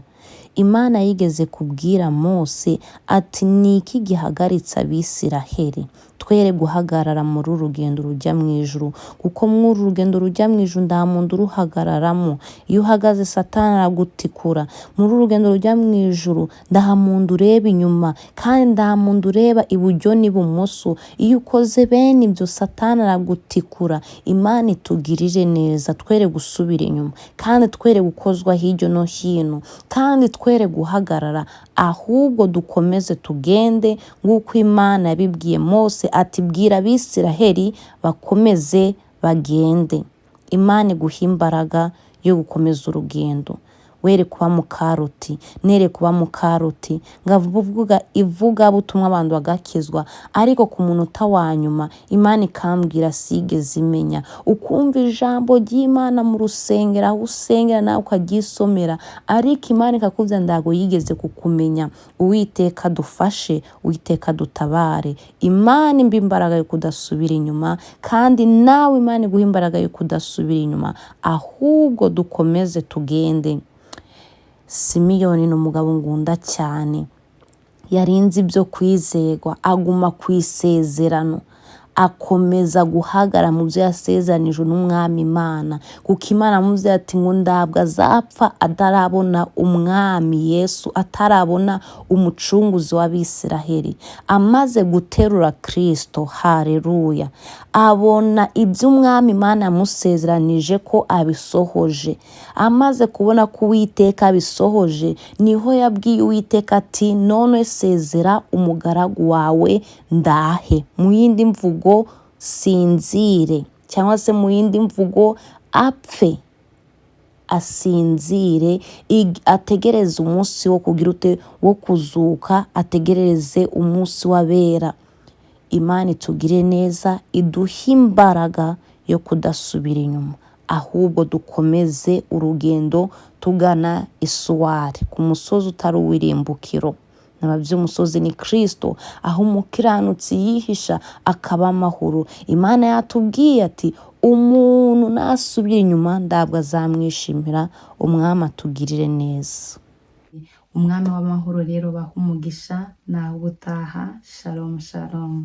Imana yigeze kubwira Mose ati: "Ni iki gihagaritse Abisiraheli? Twere guhagarara muri uru rugendo rujya mu ijuru, kuko muri uru rugendo rujya mu ijuru nta muntu uruhagararamo. Iyo uhagaze, Satani aragutikura. Muri uru rugendo rujya mu ijuru nta muntu ureba inyuma, kandi nta muntu ureba iburyo n'ibumoso. Iyo ukoze bene ibyo, Satani aragutikura." Imana itugirire neza, twere gusubira inyuma, kandi twere gukozwa hirya no hino, kandi twere guhagarara, ahubwo dukomeze tugende nk'uko Imana yabibwiye Mose ati: "Bwira Abisiraheli bakomeze bagende." Imana iguha imbaraga yo gukomeza urugendo. Were kuba mukaroti, nere kuba mukaroti, ngavuga ivugabutumwa abantu bagakizwa, ariko ku munota wa nyuma Imana ikambwira sigeze imenya. Ukumva ijambo ry'Imana mu rusengero, aho usengera nawe ukaryisomera, ariko Imana ikakubwira ntabwo yigeze kukumenya. Uwiteka dufashe, Uwiteka dutabare. Imana imba imbaraga yo kudasubira inyuma, kandi nawe Imana iguha imbaraga yo kudasubira inyuma, ahubwo dukomeze tugende. Simiyoni ni umugabo ngunda cyane. Yarinze ibyo kwizerwa, aguma ku isezerano. Akomeza guhagarara mu byo yasezeranijwe n'umwami Imana, kuko Imana amubwiye ati ngo ndabwo azapfa atarabona umwami Yesu, atarabona umucunguzi w'Abisiraheli. Amaze guterura Kristo, hareruya, abona ibyo umwami Imana yamusezeranije ko abisohoje. Amaze kubona ko Uwiteka abisohoje, niho yabwiye Uwiteka ati none sezera umugaragu wawe ndahe. Mu yindi mvugo sinzire, cyangwa se mu yindi mvugo apfe asinzire, ategereze umunsi wo kugira ute, wo kuzuka, ategereze umunsi w'abera. Imana itugire neza, iduhe imbaraga yo kudasubira inyuma, ahubwo dukomeze urugendo tugana isuwari, ku musozi utari uw'irimbukiro. Umusozi ni Kristo, aho umukiranutsi yihisha akaba amahoro. Imana yatubwiye ati umuntu nasubira inyuma ntabwo azamwishimira. Umwami atugirire neza. Umwami w'amahoro rero baha umugisha, nawe ubutaha. Shalom shalom.